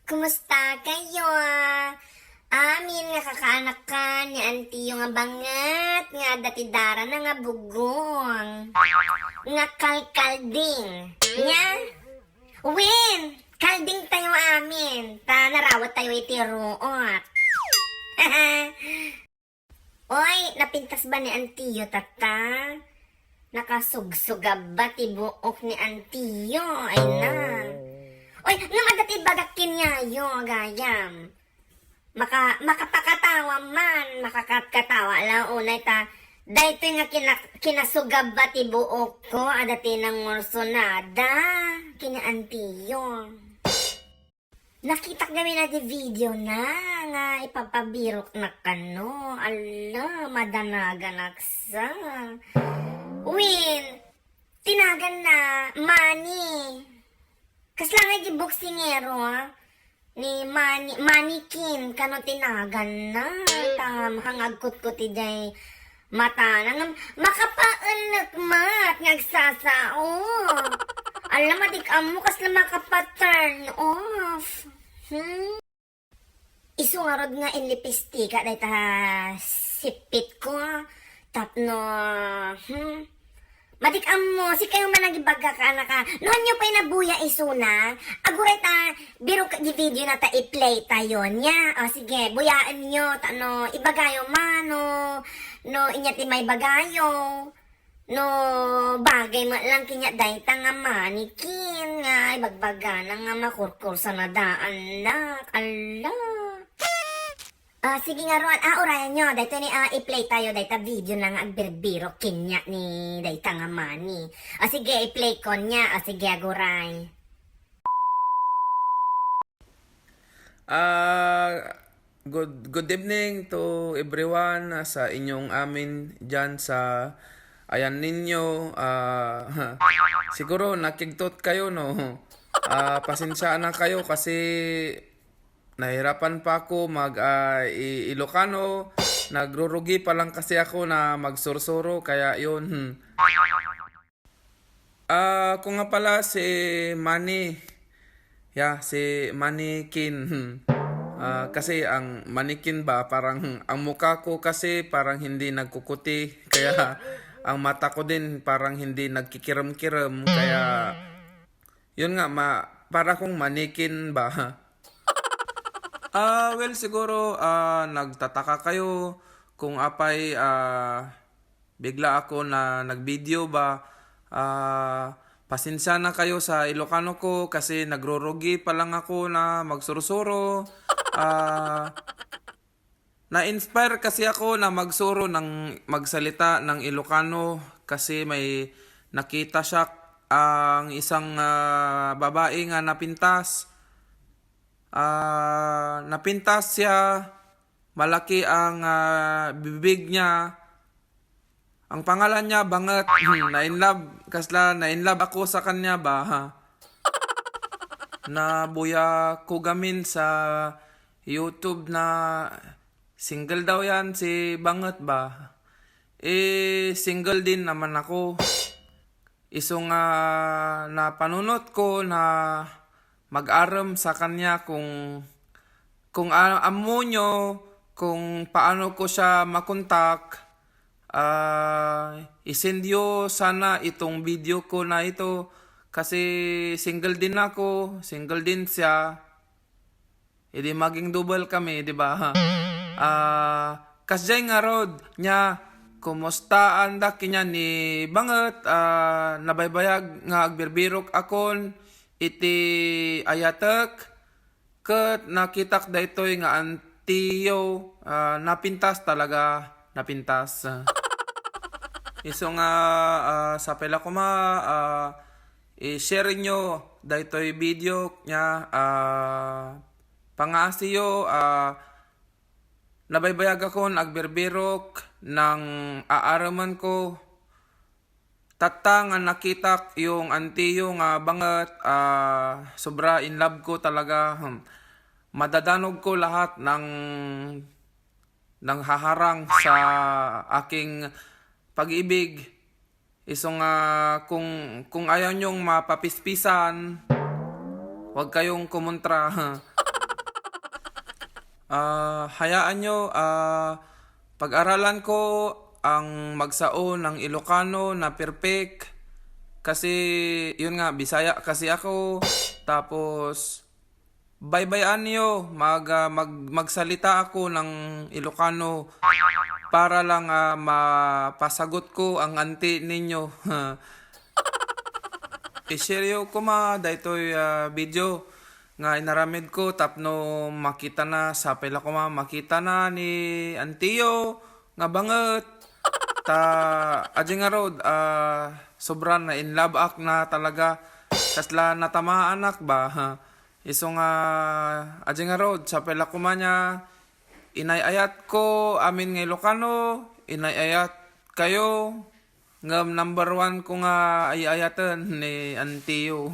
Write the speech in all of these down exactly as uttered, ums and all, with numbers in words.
Kumusta kayo? Amin nga kakaanakan ni antiyo nga banget nga adda ti darana nga bugong. Nga kalkalding. Nya? Wen, kalding tayo amin. Ta narawat tayo iti ruot. Oy, napintas ba ni antiyo, tatta? Nakasugsugab ba ti buok ni antiyo? Ay na. Oy, ngem adda ti bagak kenyayo, agayam. Maka-, makapakatawa man, makakatkatawa la unay ta. Daytoy nga kina-, kinasugab ba ti buok ko, adda ti nangursunada, kini antiyo. Nakitak gamin a ti video na nga ipapabirok na kano. Ala, madanagan aksa. Wen, tinagan na, Mani. Kasla nga di boksingero, ah. Ni Mani, Manikin, kano tinagan na. Tam, hangagkot ko ti jay Matana nga makapaelek met nga agsasao. Ala, madik ammo kasla makapa-turn off. Hmm? Isu ngarud nga inlipistika dayta sipit ko. Tapno, hmm? Madik ammo, sikayo man nagibaga ka, anak, a. No, ania pay nabuya isuna? Aguray ta, biro ka di video na ta i-play tayo niya. O, sige, buyaen nyo, ta no, ibagayo man, no, no, inya ti may bagayo. No, bagay met lang kanya dayta nga manikin nga ibagbagana nga makurkursa na daan na. Ala. Ah, sige nga ruan. Ah, urayan nyo. Daytoy ni, ah, i-play tayo. Dayta video na nga agbirbiro kenya ni dayta nga mani. Ah, sige, i-play ko niya. Ah, sige, aguray. Ah, good, good evening to everyone, ah, sa inyong amin dyan sa ayan ninyo. Ah, siguro nakigtot kayo, no? Ah, pasensya na kayo kasi nahirapan pa ako mag, ah, i-, Ilocano. Nagrurugi pa lang kasi ako na magsursuro, kaya yun, hmm. Ah, ako nga pala si Manny. Yeah, si Mannequin. Hmm. Ah, kasi ang mannequin ba, parang, hmm, ang mukha ko kasi parang hindi nagkukuti. Kaya ang mata ko din parang hindi nagkikirem-kirem. Kaya, yun nga, ma-, para kong mannequin ba? Ah, well, siguro, ah, nagtataka kayo kung apay, ah, bigla ako na nag-video ba. Ah, pasensya na kayo sa Ilocano ko kasi nagrurugi pa lang ako na magsursuro. Ah, na-inspire kasi ako na magsuro ng magsalita ng Ilocano kasi may nakita siya ang isang, ah, babae nga napintas. Ah, napintas siya, malaki ang, ah, bibig niya. Ang pangalan niya, Banget. Hmm, na-in love, kasla, na-in love ako sa kanya ba, ha? Nabuya ko gamin sa YouTube na single daw yan, si Banget ba? Eh, single din naman ako. Isu nga napanunot ko na mag-arem sa kanya kung, kung a-, ammo nyo kung paano ko siya makontak, ah, isend yo sana itong video ko na ito kasi single din ako, single din siya. Idi maging double kami, di ba? Ah, kasjay ngarud, nya, kumusta anda kanya ni Banget? Ah, nabaybayag nga agbirbirok akon iti ayatek, ket nakitak daytoy nga antiyo, ah, napintas talaga, napintas. Isu nga, ah, sapay la koma, ah, i-share nyo daytoy video nya, ah, Pangaasiyo, ah, nabaybayag akon agbirbirok nang aaremen ko. Tatta nga nakitak yung antiyo nga Banget, ah, sobra in love ko talaga. Hmm. Madadanog ko lahat ng nanghaharang sa aking pag-ibig. Isu nga kung, kung ayaw niyong mapapispisan, huwag kayong kumontra. Ah, hayaanyo, ah, pag-aralan ko ang magsao ng Ilocano na perfect. Kasi, yun nga, Bisaya kasi ako. Tapos, baybayan niyo, mag, ah, mag-, magsalita ako ng Ilocano para lang, ah, mapasagot ko ang anti ninyo. I-share yo koma daytoy, ah, video nga inaramid ko tapno makitana, sapay la koma makitana ni antiyo nga banget. Ta, aji ngarud, ah, sobra na in love ak na talaga. Kasla natamaanak ba, ha? Isu nga, aji ngarud, sapay la koma nia, inay-ayat ko amin nga Ilocano, inay-ayat kayo, ngem number one ko nga ay-ayaten ni antiyo.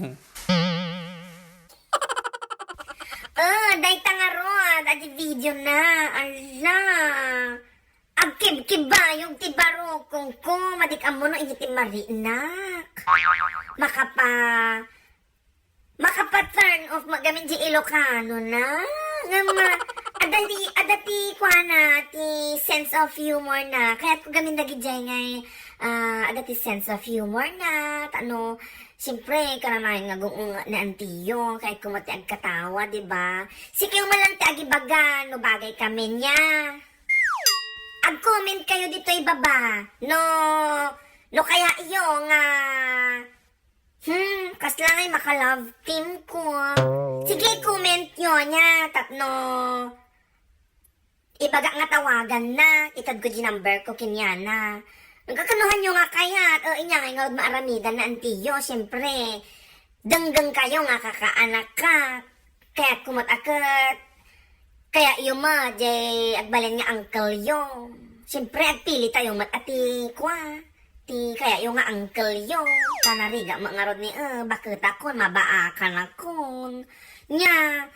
Oh, dayta ngarud, aji video na. Ala. Agkibkibayog ti barukong ko, madik ammo no iti marinak. Makapa, makapa-turn off mo gamin di Ilocano na. Nga ma, ada ti, ada ti kuana, ti sense of humor na. Kayat ko gamin dagijay ngay, ah, ada ti sense of humor na. Tano, siyempre, karamayan nga gungunga na antiyo. Kayat ko mo ti agkatawa, di ba? Sige, umalang ti agibaga, no bagay kami niya. Ag-comment kayo dito ibaba. No, no kaya iyo nga, hmm, kasla ngay maka-love team ko. Sige, comment yo niya. Tapno, ibaga nga tawagan na. Itad ko di number ko kinyana. Ang kakanuhan yo nga kayat. O, inya nga nga maaramidan na antiyo. Siyempre, dengdeng kayo nga kakaanak ka. Kaya kumot aket. Kaya iyo met, jay agbalin nga uncle yo. Siyempre, agpili tayo met ati kwa. Ti kaya iyo nga uncle yo. Kanariga mo ngarud ni, eh, bakit akon, mabaakan akon. Nya,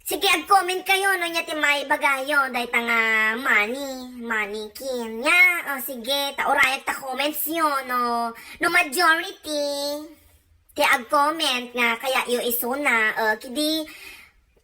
sige, ag-comment kayo, no, nya ti maibagayo, dayta nga money, money kin. Nya, o sige, ta urayag ta comments yo, no, no majority. Ti ag-comment nga kaya iyo isuna, eh, kidi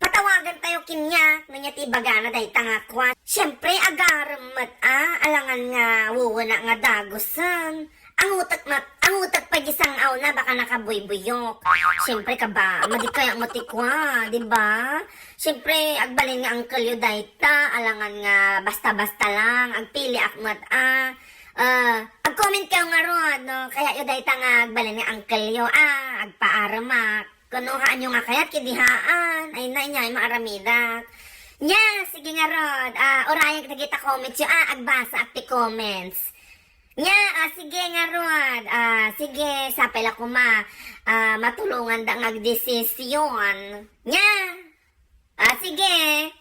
patawagan tayo kinyak, no nya ti ibagana dayta nga kwan. Siyempre, agarem met, a, alangan nga wuwena nga dagusen. Angutek met, angutek pay di sang-aw na, baka nakabuybuyok. Siyempre, kaba, madi kaya mo ti kwa, di ba? Siyempre, agbalin nga uncle yo dayta, alangan nga basta-basta lang, agpili ak met, a. Eh, ag-comment kayo ngarud, no? Kaya yo dayta nga agbalin nga uncle yo, a, agpaaremak. Kuno haanyo nga kayat, kidi haan. Ay na, inya, ay maaramidak. Nya, sige ngarud. Ah, urayag dagita comments yo, a, agbasa ak ti comments. Nya, ah, sige ngarud. Ah, sige, sapay la kuma. Ah, matulungan da nga agdesisyon. Nya. Ah, sige.